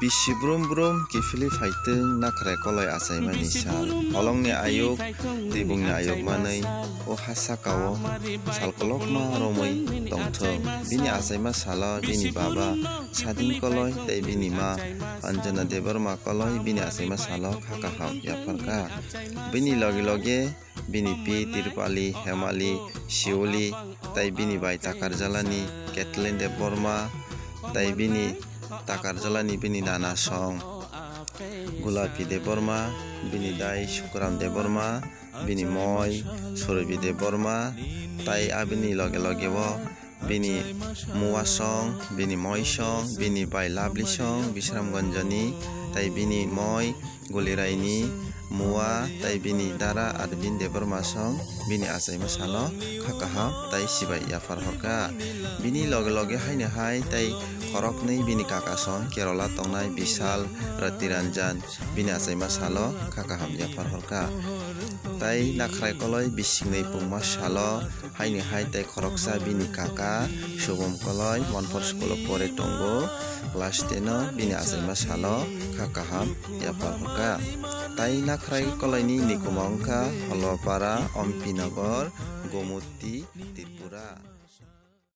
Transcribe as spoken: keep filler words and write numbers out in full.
Bisi brum brum kiphilwi phaitwng nakhrai koloi achaimani sal. Holongni ayuk, tibungni ayuk manwi o ha sakao sal kolokma romwi tongthwng. Bini achaima salo bini baba Sadin koloi tei bini ma Anjana Debbarma koloi bini achaima salo kha kaham yapharkha. Bini loge loge bini pi Tirpali, Hemali, Sioli, tei bini bai Takarjalani Kathleen Debbarma, tei bini Takarjalani bini nana song Gulapi Debbarma, bini dai Sukram Debbarma, bini moi Surobi Debbarma, tei abini loge loge o bini mua song, bini moi song, bini bai Lovely song, Bisramganjani, tei bini moi Guliraini mua, tei bini dara Arvind Debbarma song, bini achaima salo kha kaham tei sibai yaphar horkha. Bini loge loge haino hai tei khoroknwi bini kaka song Kerala tongnai Bishal Ratiranjan, bini achaima salo kha kaham yaphar horkha. Tei nakhrai koloi bisingnwi pungma salo haini hai tei khoroksa bini kaka Subom koloi Monpor school o pore tongo, class ten o, bini achaima salo kha kaham yaphar horkha. Tei nakhrai koloini nikuma wngkha Holopara, Ompi Nogor, Gomoti, Tripura.